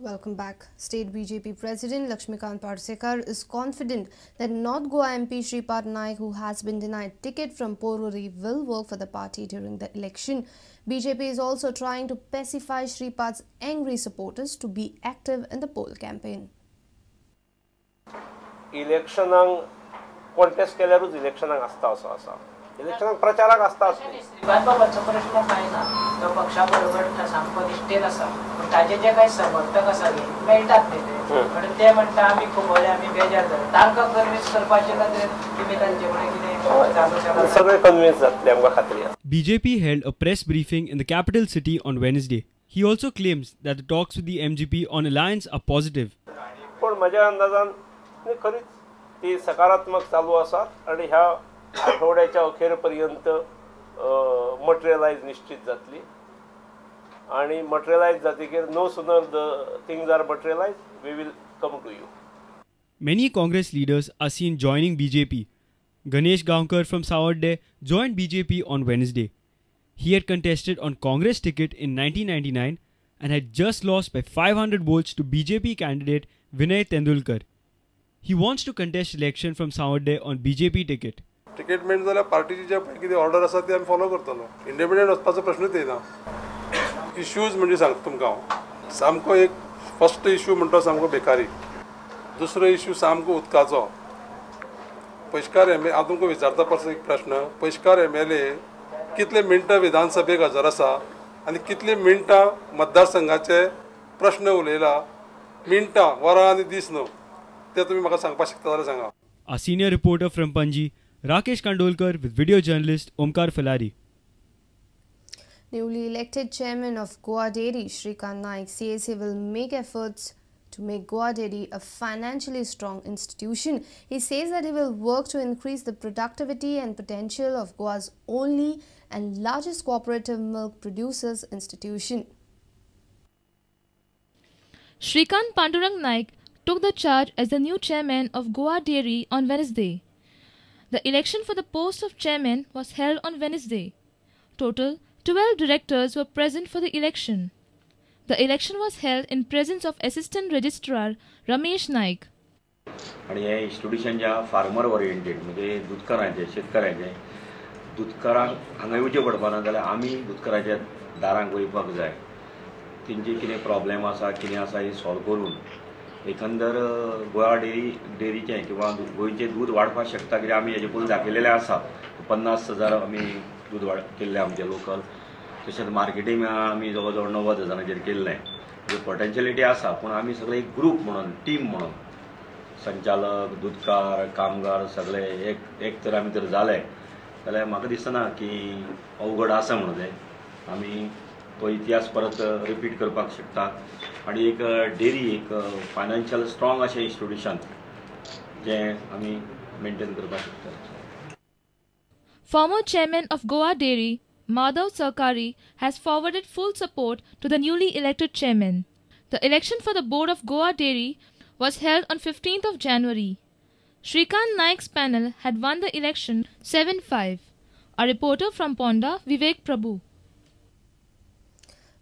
Welcome back. State BJP President Lakshmikant Parsekar is confident that North Goa MP Shripad Naik, who has been denied ticket from Porvorim, will work for the party during the election. BJP is also trying to pacify Shripad's angry supporters to be active in the poll campaign. इलेक्शनाक contest केल्यारूच इलेक्शनाक आसता असो आसा, इलेक्शनाक प्रचाराक आसता. श्रीपाद बाबाचो प्रश्न कांय ना, तो पक्षा बरोबर सामको निश्ठेन आसा, पूण ताजे जे कांय समर्थक आसा न्ही मेळटात न्ही ते, म्हणून ते म्हणटा आमी खुबले, आमी बेजार जाले. तांकां कन्विन्स करपाचे नदरेन तुमी तांचे कडेन कितें जागो शकता? सगळे कन्विन्स जातले, आमकां खात्री आसा. BJP held a press briefing in the capital city on Wednesday. He also claims that the talks with the MGP on alliance are positive. पूण म्हज्या अंदाजान खरीच ती सकारात्मक चालू आसा आनी ह्या आठवड्याच्या अखेर पर्यंत मटेरियलायज निश्चित जातली आनी मटेरियलायज जातकीर no sooner the things are materialise we will come to you. Many Congress leaders are seen joining BJP. Ganesh Gaonkar from Sawarde joined BJP on Wednesday. He had contested on Congress ticket in 1999 and had just lost by 500 votes to BJP candidate Vinay Tendulkar. He wants to contest election from Sawarde on BJP ticket. Ticket मेळ्ळें जाल्यार पार्टीची जे पळय कितें order आसा ती आमी follow करतलो. Independent वचपाचो प्रश्नूच येना. इश्यूज म्हणजे सांगता तुमकां हांव, सामको एक फर्स्ट इश्यू म्हणटा सामको बेकारी, दुसरो इश्यू सामको उदकाचो. पयशकार एम एल, हांव तुमकां विचारता परत एक प्रश्न, पयशकार एम एल ए कितले मिनटां विधानसभेक हजर आसा आनी कितले मिनटां मतदारसंघाचे प्रश्न उलयला? मिनटां, वरां आनी दीस न्हू, ते तुमी म्हाका सांगपाक शकता जाल्यार सांगा. A senior reporter from Panji, Rakesh Kandolkar with video journalist Omkar Falari. Newly elected chairman of Goa Dairy, Shrikant Naik, says he will make efforts to make Goa Dairy a financially strong institution. He says that he will work to increase the productivity and potential of Goa's only and largest cooperative milk producers institution. Shrikant Pandurang Naik took the charge as the new chairman of Goa Dairy on Wednesday. The election for the post of chairman was held on Wednesday. Total 12 directors were present for the election. The election was held in presence of Assistant Registrar Ramesh Naik. आणि हे institution ज्या farmer oriented म्हणजे दुदकारांचे, शेतकारांचे, दुदकारांक हांगा येवचें पडपाना जाल्यार आमी दुदकाराच्या दारांक वयपाक जाय, तेंचे कितें प्रॉब्लेम आसा कितें आसा हे सॉल्व करून एकंदर गोवा डेअरी डेअरीचें किंवा गोंयचें दूद वाडपाक शकता. कित्याक आमी हेजे पयलीं दाखयलेलें आसा, 50,000 आमी दूद वाड केल्लें आमचें लोकल, तशेंच मार्केटींग आमी जवळ जवळ 90,000 केल्लें. म्हणजे पोटेन्शियलिटी आसा, पूण आमी सगळे एक ग्रूप म्हणून, टीम म्हणून, संचालक, दुदकार, कामगार सगळे एक एक तर आमी तर जाले जाल्यार म्हाका दिसना की अवघड आसा म्हणून तें. आमी तो इतिहास परत रिपीट करपाक शकता आनी एक डेअरी एक फायनान्शियल स्ट्रॉंग अशें इन्स्टिट्यूशन जें आमी मेंटेन करपाक शकता. Former chairman of Goa Dairy, Madhav Sarkari, has forwarded full support to the newly elected chairman. The election for the board of Goa Dairy was held on 15th of January. Shrikant Naik's panel had won the election 7-5. A reporter from Ponda, Vivek Prabhu.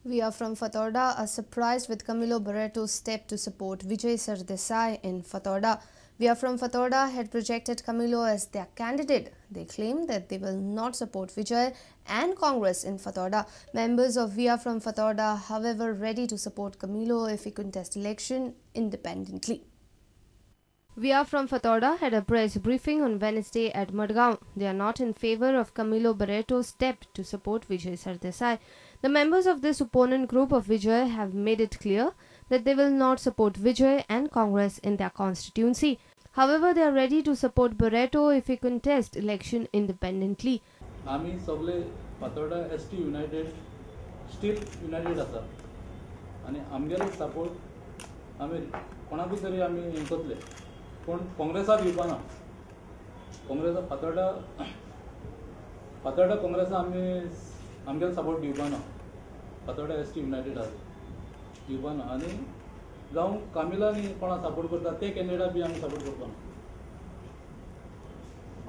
We are from Fatorda are surprised with Camilo Barreto's step to support Vijay Sardesai in Fatorda. We are from Fatorda had projected Camilo as their candidate. They claim that they will not support Vijay and Congress in Fatorda. Members of We Are From Fatorda, however, ready to support Camilo if he contests election independently. We Are From Fatorda had a press briefing on Wednesday at Madgaon. They are not in favor of Camilo Barreto's step to support Vijay Sardesai. The members of this opponent group of Vijay have made it clear that they will not support Vijay and Congress in their constituency. However, they are ready to support Barreto if he contests election independently. आमी सगळे Fatorda S T united, still united आसा आनी आमगेलो support आमी कोणाकूय तरी आमी हें करतले, पूण काँग्रेसाक दिवपाना. काँग्रेसा फातोर्डा फातोर्डा काँग्रेसा आमी आमगेलो सपोर्ट दिवपाना. फातोर्डा एस टी युनायटेड आसा दिवपाना आनी जावं कामिलांनी कोणा सपोर्ट करता ते कॅन्डिडेट बी आमी सपोर्ट करपाना.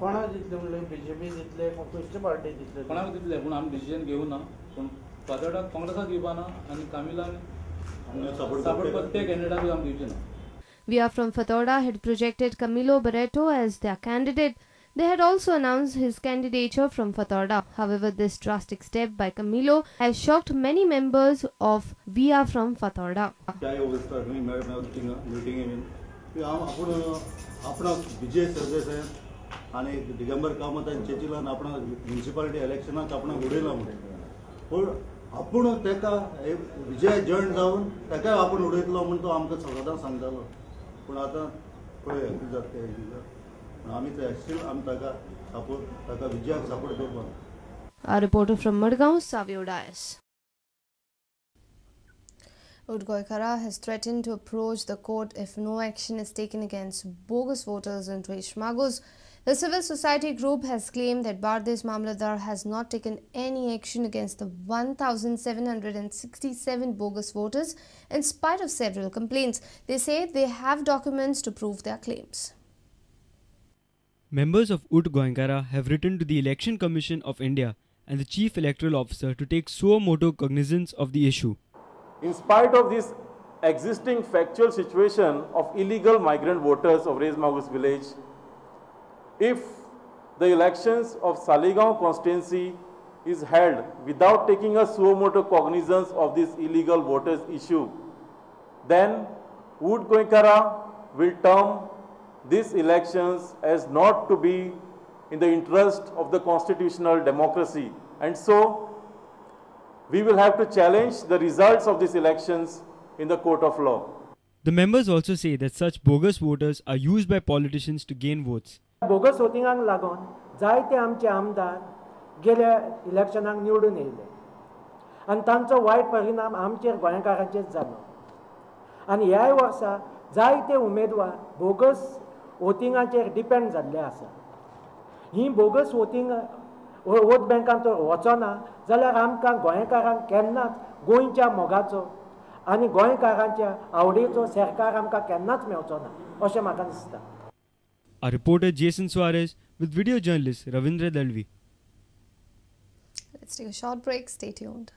कोणाक दितले म्हणल्यार बीजेपी दितले, खंयचे पार्टी दितले, कोणाक दितले, पूण आमी डिसिजन घेवना. पूण फातोर्डा काँग्रेसाक दिवपाना आनी कामिलान सपोर्ट प्रत्येक कॅन्डिडेटाक आमी दिवचे ना. We Are From Fatorda had projected Camilo Barreto as their candidate. They had also announced his candidature from Fatorda. However, this drastic step by Camilo has shocked many members of We Are From Fatorda. Vijay Sardesai आनी दिगंबर कामत आनी चेचिलान आपणा municipality इलेक्शनाक आपणाक उडयला म्हणून, पूण आपूण ताका Vijay join जावन ताकाय आपूण उडयतलो म्हूण तो आमकां सदां सांगतालो. पूण आतां पळय कितें जाता तें, आमी ते स्टील आमी ताका सपोर्ट, ताका विजयाक सपोर्ट करपाक. Our reporter from Madgaon, Savio Dias. Ut Goenkara has threatened to approach the court if no action is taken against bogus voters in Reis Magos. The civil society group has claimed that Bardez Mamlatdar has not taken any action against the 1,767 bogus voters in spite of several complaints. They say they have documents to prove their claims. Members of Ut Goenkara have written to the Election Commission of India and the Chief Electoral Officer to take suo motu cognizance of the issue. In spite of this existing factual situation of illegal migrant voters of Reis Magos village, if the elections of Saligao constituency is held without taking a suo motu cognizance of this illegal voters issue, then Ut Goenkara will term these elections as not to be in the interest of the constitutional democracy. And so we will have to challenge the results of these elections in the court of law. The members also say that such bogus voters are used by politicians to gain votes. Bogus वोटिंगाक लागून जायते आमचे आमदार गेल्या इलेक्शनाक निवडून येयले आनी तांचो वायट परिणाम आमचेर गोंयकारांचेर जालो. आनी ह्याय वर्सा जायते उमेदवार बोगस वोटिंगाचेर डिपेंड जाल्ले आसा. ही बोगस वोटिंग वोट बँकान तर वचना जाल्यार आमकां गोंयकारांक केन्नाच गोंयच्या मोगाचो आनी गोंयकारांच्या आवडीचो सरकार आमकां केन्नाच मेळचो ना अशें म्हाका दिसता. Our reporter Jason Suarez with video journalist Ravindra Dalvi. Let's take a short break. Stay tuned.